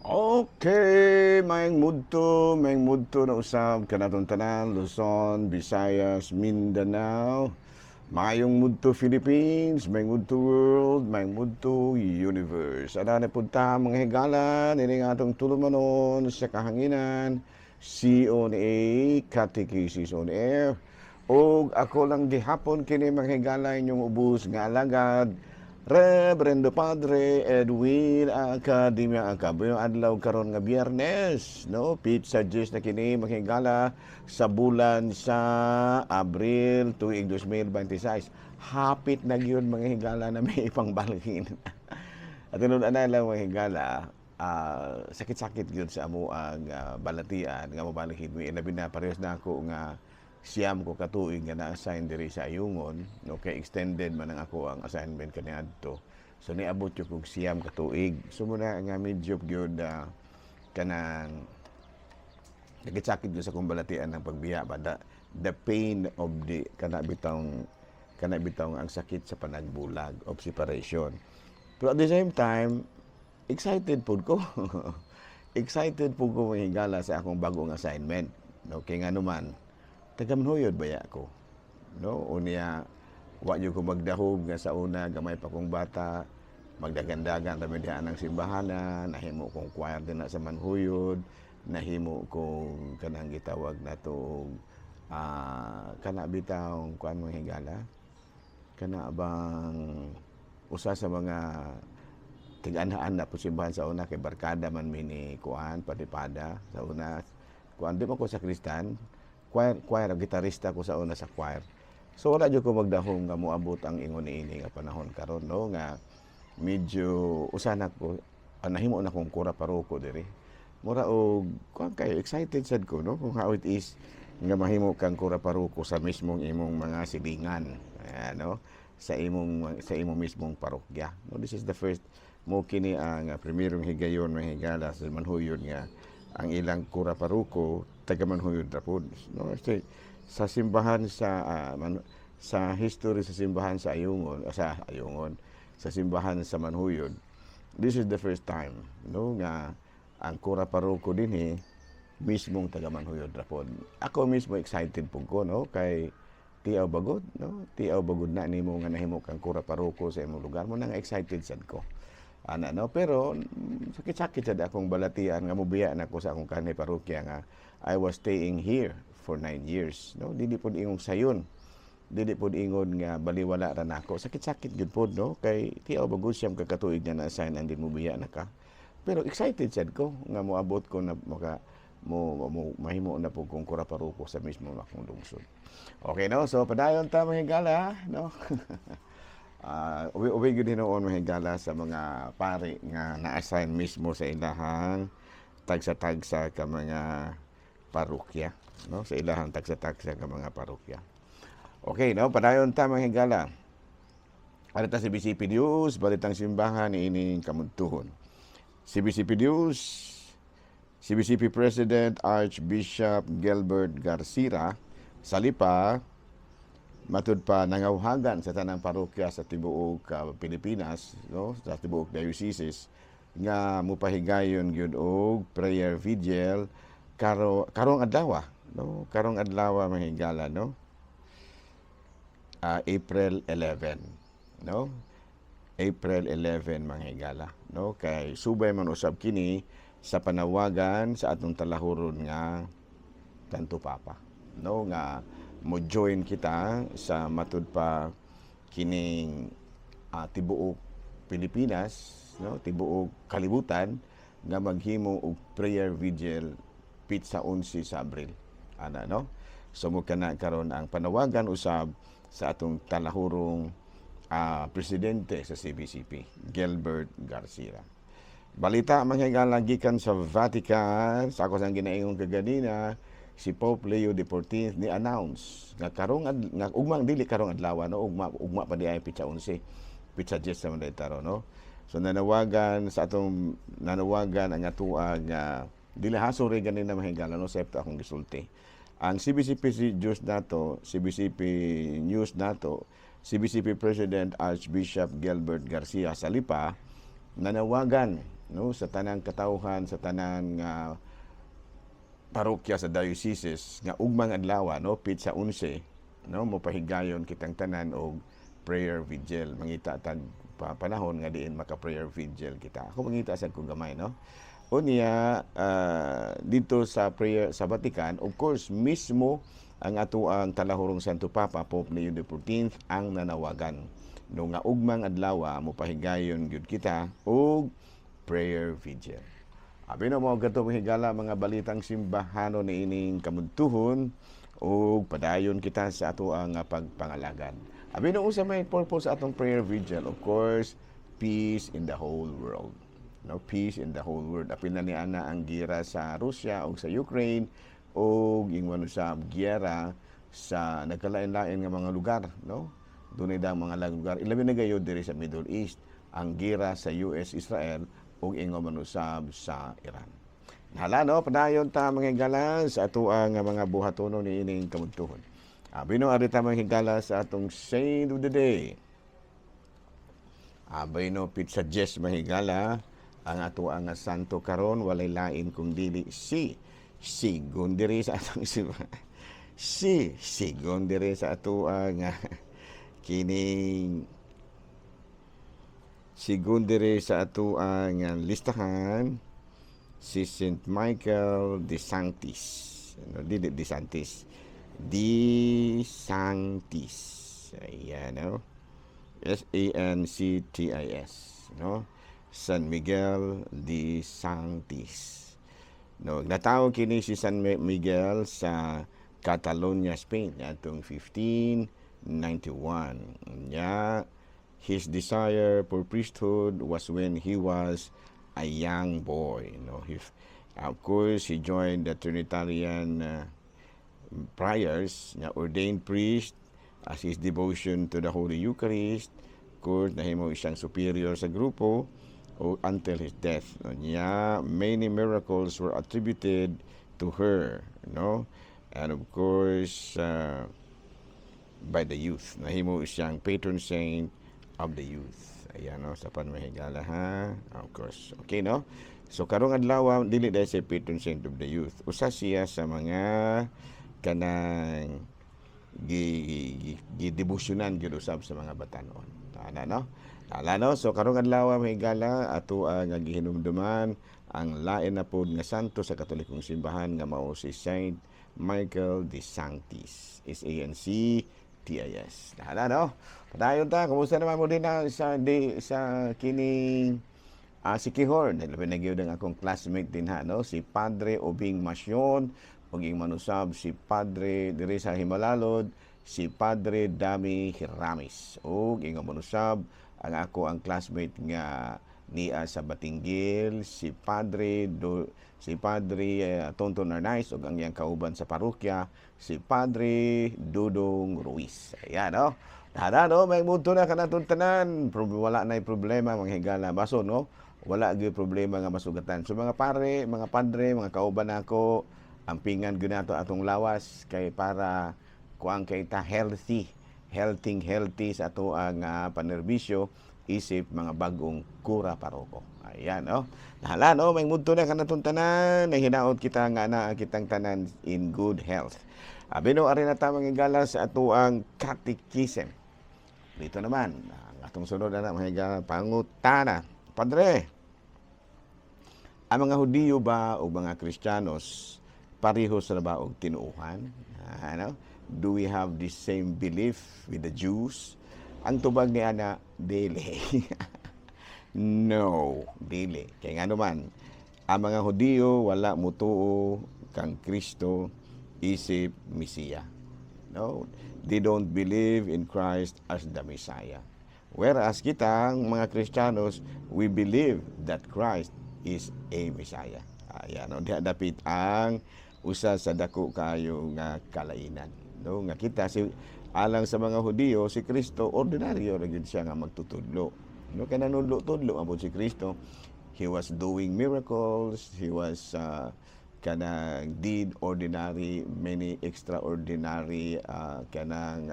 Okay, maayong mudto na usab kanatong tanan, Luzon, Visayas, Mindanao. Maayong mudto Philippines, maayong mudto world, maayong mudto universe. Ana na punta, mga higala, nining atong tulumanon sa kahanginan, CONA, Catechesis on Air. Og ako lang gihapon kini, mga higala, inyong ubos nga alagad, Reverendo Padre Edwin Academia Acab. Yung adlaw karon nga Biyernes, no? Petsa 10 na kini, mga higala, sa bulan sa Abril tuig 2026. Hapit na gyud, mga higala, na may ipangbalhin. At tinud ana lang, mga higala, sakit-sakit gyud sa amo ang balatian nga mobalhin mi, labi na parehas na ako nga 9 ko katuig nga na-assign diri sa Ayungon, no, kay extended man ang ako ang assignment kaniadto. So niabot jud kog 9 ka tuig. So muna nga medyo gyud kanang sakit-sakit gyud sa akong balatian ng pagbiya ba, the pain of the kana bitawng ang sakit sa panagbulag of separation. Pero at the same time, excited pud ko. Excited pud ko, mga higala, sa akong bagong assignment. No, kay ngano man, taga Manhuyod baya ko. No, unya wa jud ko magdahog nga sa una gamay pa kong bata, magdagandagan kami diha ng simbahanan, nahimo kong choir din na sa Manhuyod, nahimo kong kanang gitawag nato kana bitawng kuan, mga higala, kana bang usa sa mga tig-anhaan na po simbahan sa una kay barkada man mi ni kuan padipada sa una kuan, di man ko sakristan, choir gitarista ko sa una sa choir. So wala jud ko magdahom nga moabot ang ingon niini nga panahon karon, no, nga medyo usa na ko nahimo na kong kura paroko diri. Mura og kuan kayo, excited sad ko, no, kung how it is nga mahimo kang kura paroko sa mismong imong mga silingan, ano, sa imong mismong parokya, no. This is the first mo kini ang primerong higayon, mga higala, sa Manhuyod nga ang ilang kura paroko taga Manhuyod ra pod, no. Kasi sa simbahan sa sa history sa simbahan sa Ayungon, sa Ayungon, sa simbahan sa Manhuyod, this is the first time, no, nga ang kura paroko dinhi mismong taga Manhuyod ra pod. Ako mismo, excited pud ko, no, kay tiaw bagod, no, tiaw bagod na nimo nga nahimo kang kura paroko sa imong lugar mo na nga. Excited sad ko ana, no. Pero sakit-sakit sad akong balatian nga mobiya na ko sa akong kanhi parokya nga I was staying here for 9 years, no. Dili pod ingong sayon, dili pod ingon nga baliwala ra nako. Sakit-sakit gyud pod, no, kay tiaw bagod, 9 ka katuig nga na-assign and mobiya na ka. Pero excited sad ko nga moabot ko na maka mo mahimo na po kong kura paroko sa mismo akong lungsod. Okay, no? So padayon ta, mga higala, no? Uwi uwi gyud hinuon, mga higala, sa mga pari nga na-assign mismo sa ilahang tagsa-tagsa ka mga parokya, no? Sa ilahang tagsa-tagsa ka mga parokya. Okay, no? Padayon ta, mga higala. Ano ta sa CBCP News, Balitang Simbahan niining kamudtuhon. CBCP News, CBCP President Archbishop Gilbert Garcia sa Lipa matud pa nangawhagan sa tanang parokya sa tibuok Pilipinas, no, sa tibuok dioceses nga mupahigayon gyud og prayer vigil karong adlaw, no, karong adlaw, mga higala, no, April 11, no, April 11, mga higala, no, kay subay man usab kini sa panawagan sa atong talahuron nga Santo Papa, no, nga mo join kita sa matud pa kining tibuok Pilipinas, no, tibuok kalibutan nga maghimo og prayer vigil petsa 11 sa Abril ana, no. So mo kana karon ang panawagan usab sa atong talahurong presidente sa CBCP, Gilbert Garcia. Balita, mga higala, gikan sa Vatican. Sa ako sang ginaingon kaganina, si Pope Leo XIV ni announce nga nga ugmang, dili karong adlaw, no, ugma ugma pa di ay petsa 11, petsa 10 sa man taro, no. So nanawagan sa atong nanawagan ang atua nga dili haso rin ganina, mga higala, no, septo akong gisulti. Ang CBCP News nato, CBCP News nato, CBCP President Archbishop Gilbert Garcia Salipa nanawagan. no, sa tanang katawhan, sa tanan nga parokya sa dioceses nga ugmang adlaw, no, pitsa 11, no, mopahigayon kitang tanan og prayer vigil. Mangita tag panahon nga diin maka prayer vigil kita. Ako mangita sad kog gamay, no. Unya dito sa prayer sa Vatican, of course, mismo ang atoang talahurong Santo Papa, Pope Leo XIV, ang nanawagan, no, nga ugmang adlaw mopahigayon gyud kita og prayer vigil. Abi no, mao kato, higala, mga balitang simbahano ni ining kamudtuhon ug padayon kita sa ato ang pagpangalagad. Abi no, unsa may purpose sa atong prayer vigil? Of course, peace in the whole world. No, peace in the whole world. Apil na ni ana ang gira sa Russia ug sa Ukraine ug ingon sa giyera sa nagkalain-lain nga mga lugar, no? Dunay daw mga lugar. Ilabi na gayud diri sa Middle East, ang gira sa US, Israel ug ingon man usab sa Iran. Hala, no, padayon ta, mga higala, sa atoang mga buhatono ni ining kamudtuhon. Abi no, ari ta, mga higala, sa atong saint of the day. Abay no, pitsa 10, mga higala, ang ato ang santo karon walay lain kung dili si sigon diri sa atong si sigon diri sa ato ang kining sigon diri sa ato ang listahan, si Saint Michael de Sanctis. Ano, di de Santis. De Sanctis. Ayan, no? Sanctis, no? San Miguel de Sanctis. No, natawo kini si San Miguel sa Catalonia, Spain, atong 1591. Nya, his desire for priesthood was when he was a young boy. He, of course, he joined the Trinitarian friars, na ordained priest as his devotion to the Holy Eucharist. Of course, nahimo siyang superior sa grupo o until his death. No, niya, many miracles were attributed to her, no? And of course, by the youth. Nahimo siyang patron saint of the youth. Ayan, no, sa panmahigala, ha? Of course. Okay, no? So, karong adlaw, dili dahil sa patron saint of the youth. Usa siya sa mga kanang gi gidebosyonan gyud usab sa mga batanon. Ana, no? Ala, no? So karong adlaw, mahigala, ato ang gihinumduman ang lain na pod nga santo sa Katolikong simbahan nga mao si Saint Michael de Sanctis. Sanctis. Hala, no? Padayon ta, kumusta naman mo din na sa di sa kining si Kihor, labi na gyud ang akong classmate din ha, no? Si Padre Obing Masyon, ug manusab si Padre diri sa Himalalod, si Padre Dami Hiramis. Ug ingon manusab ang ako ang classmate nga niya sa Batinguil, si Padre Tonton Arnaiz ug ang iyang kauban sa parokya, si Padre Dudong Ruiz. Ayan, no? Tada, no, may muto na kanatong tanan. Wala na problema, mga higala. Baso, no? Wala gyud problema nga masugatan. So mga pare, mga padre, mga kauban nako, ampingan gyud nato atong lawas kay para kuang kay ta healthy, healthy healthy sa ato ang panerbisyo isip mga bagong kura paroko. Ayan, no? Nahala, no? May mudto na kanatong tanan. Nahinaot kita nga na kitang tanan in good health. Abi no, ari na ta, mga higala, sa ato ang catechism. Dito naman, ang atong sunod na mga higala, pangutana. Padre, ang mga Hudiyo ba o mga Kristiyanos pareho sa ba og tinuohan? Ano? Do we have the same belief with the Jews? Ang tubag ni ana, dili. No, dili. Kaya nga naman, ang mga Hudiyo wala mutuo kang Kristo isip Mesiya. No, they don't believe in Christ as the Messiah. Whereas kita, ang mga Kristiyanos, we believe that Christ is a Messiah. Ayan, no, diha dapit ang usa sa dako kaayo nga kalainan. No, nga kita si alang sa mga Hudiyo, si Kristo ordinaryo ra gyud siya nga magtutudlo. No, kay nanudlo-tudlo man si Kristo. He was doing miracles, he was kanang did ordinary many extraordinary kanang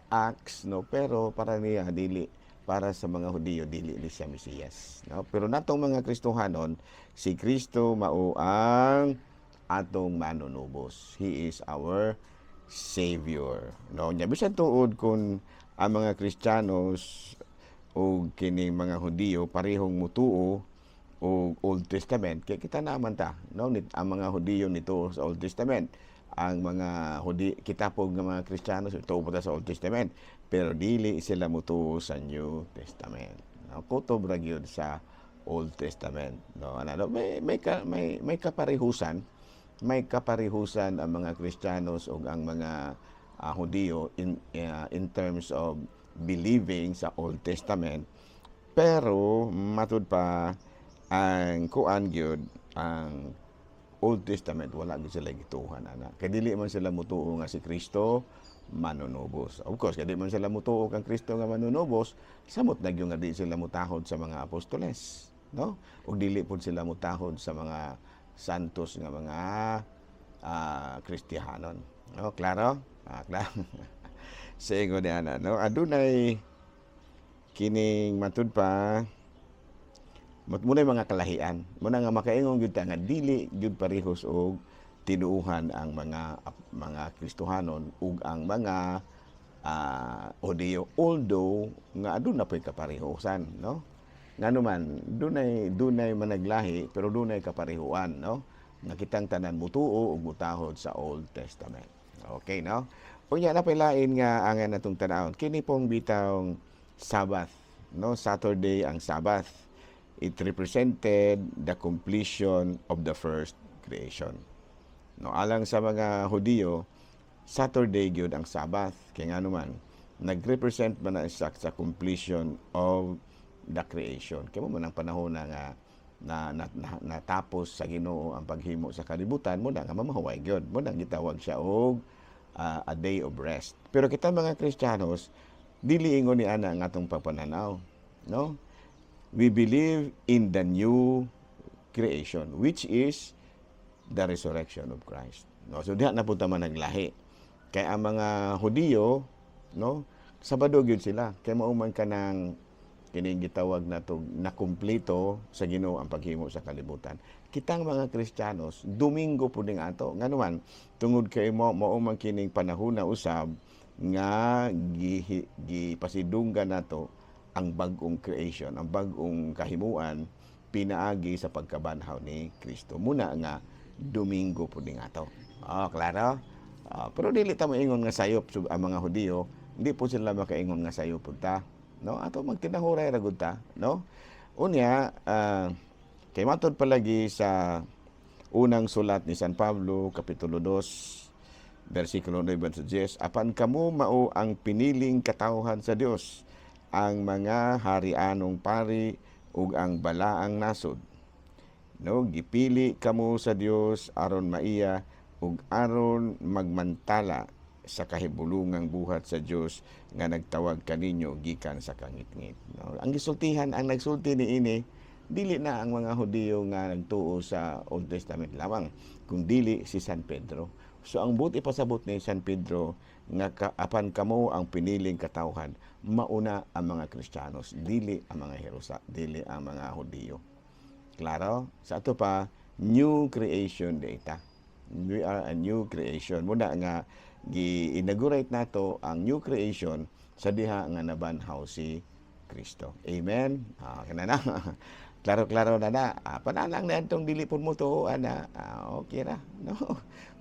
acts, no, pero para niya dili para Para sa mga Hudiyo, dili ni siya Mesiyas, no? Pero natong mga Kristohanon, si Kristo mao ang atong manunubos. He is our Savior, no? Nya bisan tuod kung ang mga Kristiyanos o kining mga Hudiyo parehong mutuo og Old Testament, kay kita naman ta, no? Ang mga Hudiyo nito sa Old Testament, ang mga Hudi, kita po nga mga Kristiyano tuo po ta sa Old Testament, pero dili sila mutuo sa New Testament, no? Kutob ra gyud sa Old Testament, no? Ano, no? May kaparihusan ang mga Kristiyanos ug ang mga Hudiyo in terms of believing sa Old Testament, pero matud pa ang kuan gyud, ang Old Testament, wala gyud sila gituohan ana, kay dili man sila mutuo nga si Kristo manunubos. Of course, kay di man sila mutuo kang Kristo nga manunubos, samot na gyud nga di sila mutahod sa mga apostoles, no? Ug dili pud sila mutahod sa mga santos nga mga Kristiyanon, no? Klaro? Ah, klaro. Sa ingon ni ana, no? Adunay kining matud pa muna mga kalahian. Muna nga makaingon gyud ta nga dili gyud parehos og tinuuhan ang mga Kristohanon ug ang mga Hudiyo, although nga aduna po'y kaparehosan, no? Ngano man dunay managlahi, pero dunay kaparehuan, no? Nga kitang tanan mutuo ug mutahod sa Old Testament. Okay, no? Unya na lain nga ang natong tan-awon, kini pong bitawng Sabbath, no? Saturday ang Sabbath. It represented the completion of the first creation. No, alang sa mga Hudiyo, Saturday gyud ang Sabbath. Kay ngano man, nag-represent man na siya sa completion of the creation. Kay mao man ang panahon na nga na natapos sa Ginoo ang paghimo sa kalibutan, mao na nga mamahuway gyud. Mao na gitawag siya og a day of rest. Pero kita mga Kristiyanos, dili ingon ni ana ang atong pagpananaw, no? We believe in the new creation, which is the resurrection of Christ. No, so diha na punta man naglahi. Kay ang mga Hudiyo, no, Sabado gyud sila. Kay mao man kanang kining gitawag nato na kumpleto sa Ginoo ang paghimo sa kalibutan. Kitang mga Kristiyanos, Domingo pud ning ato. Ngano man, tungod kay mo mao man kining panahon na usab nga gipasidunggan nato ang bag-ong creation, ang bag-ong kahimuan pinaagi sa pagkabanhaw ni Kristo. Muna nga Domingo pud ning ato. Oh, klaro? Ah, pero dili ta moingon nga sayop ang mga Hudiyo, hindi po sila makaingon nga sayop pud ta. No? Ato magtinahuray ra gud ta, no? Unya, kay matod palagi sa unang sulat ni San Pablo, kapitulo 2, versikulo 9 sa 10, "Apan kamo mao ang piniling katawhan sa Dios, ang mga harianong pari ug ang balaang nasod. No, gipili kamo sa Dios aron maiya ug aron magmantala sa kahibulungang buhat sa Dios nga nagtawag kaninyo gikan sa kangitngit." No, ang gisultihan, ang nagsulti niini, dili na ang mga Hudiyo nga nagtuo sa Old Testament lamang, kung dili si San Pedro. So ang buot ipasabot ni San Pedro nga apan kamo ang piniling katawhan, mauna ang mga Kristiyanos, dili ang mga Herusa, dili ang mga Hudiyo. Klaro? Sa ato pa, new creation data. We are a new creation. Muna nga gi-inaugurate nato ang new creation sa diha nga nabanhaw si Kristo. Amen? Ah, kana na. Klaro-klaro na na. Ah, panalang na itong dili pud mo to, ana. Ah, okay ra. No?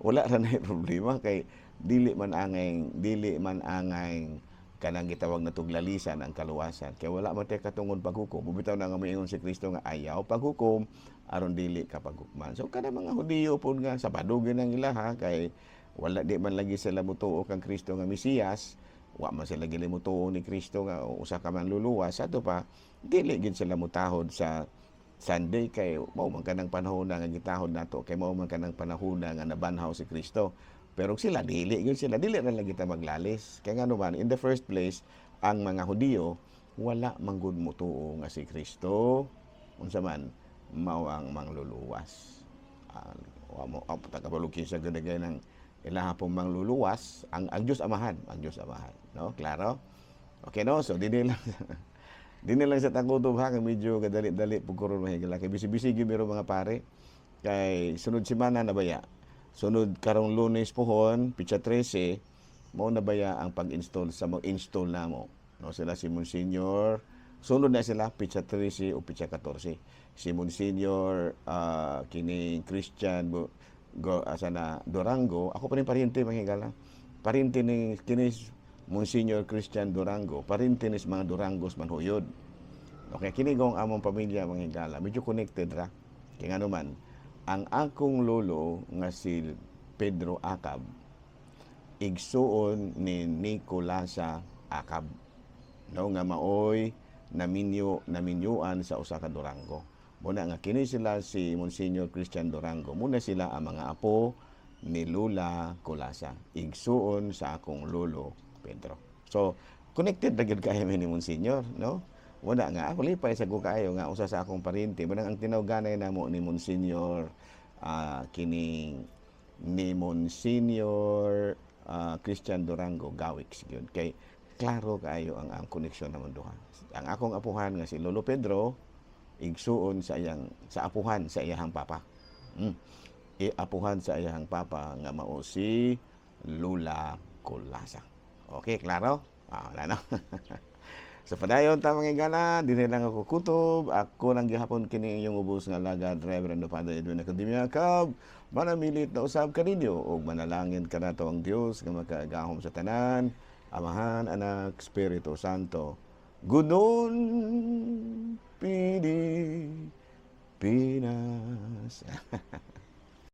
Wala ra na problema kay dili man angay kanang gitawag na tuglalisan ang kaluwasan. Kay wala man tay katungod paghukom. Bitaw na nga moingon si Kristo nga ayaw paghukom aron dili ka paghukman. So kada mga Hudiyo pud nga Sabado gyud ang ilaha, kay wala di man lagi sila mutuo kang Kristo nga Mesiyas, wa man sila gili mutuo ni Kristo nga usa ka manluluwas. Ato pa, dili gid sila mutahod sa Sunday kay mao man kanang panahon na nga gitahod nato, kay mao man kanang panahon na nga nabanhaw si Kristo. Pero sila dili gyud sila, dili ra lang kita maglalis. Kay ngano man, in the first place, ang mga Hudiyo wala man gud mutuo nga si Kristo unsa man, mao ang mangluluwas. Wa mo ang tagabalog kinsa gud ng ilaha pong mangluluwas, ang Dios Amahan, ang Dios Amahan, no? Klaro? Okay, no? So dili lang Di na lang sa takutob ha, kay medyo kadali-dali pud karon, mga higala. Kay busy-busy gyud miro, mga pare. Kay sunod semana na baya? Sunod karong Lunes pohon, petsa 13, mao na baya ang pag-install sa mag-install namo. No, sila si Monsignor, sunod na sila petsa 13 o petsa 14. Si Monsignor kining Christian go, asa na Durango, ako pa rin paryente, mga higala. Paryente ni kini Monsignor Christian Durango, paryente ni sa mga Durangos manhuyod. Okay, kini gong among pamilya, mga higala, medyo connected ra. Kay ngano man, ang akong lolo nga si Pedro Acab, igsuon ni Nicolasa Acab. No, nga maoy naminyo naminyuan sa usa ka Durango. Muna nga kini sila si Monsignor Christian Durango. Muna sila ang mga apo ni Lula Colasa. Igsuon sa akong lolo Pedro. So, connected na gyud kaayo mi ni Monsignor, no? Wala nga ako lipay sa kaayo nga usa sa akong paryente. Muna ang tinawganay namo ni Monsignor kining ni Monsignor Christian Durango, Gawix gyud. Kay klaro kaayo ang koneksyon namon duha. Ang akong apuhan nga si Lolo Pedro, igsuon sa iyang sa apuhan sa iyahang papa. Iapuhan sa iyahang papa nga mao si Lula Colasa. Okay, klaro? Ah, wala na. So padayon ta, mga higala, dinhi lang ako kutob. Ako lang gihapon kini inyong ubos nga alagad, Reverend Father Edwin Academia Cab. Manamilit na usab kaninyo ug manalangin kanato ang Dios nga makagahom sa tanan, Amahan, Anak, Espiritu Santo. Gunon Pilipinas.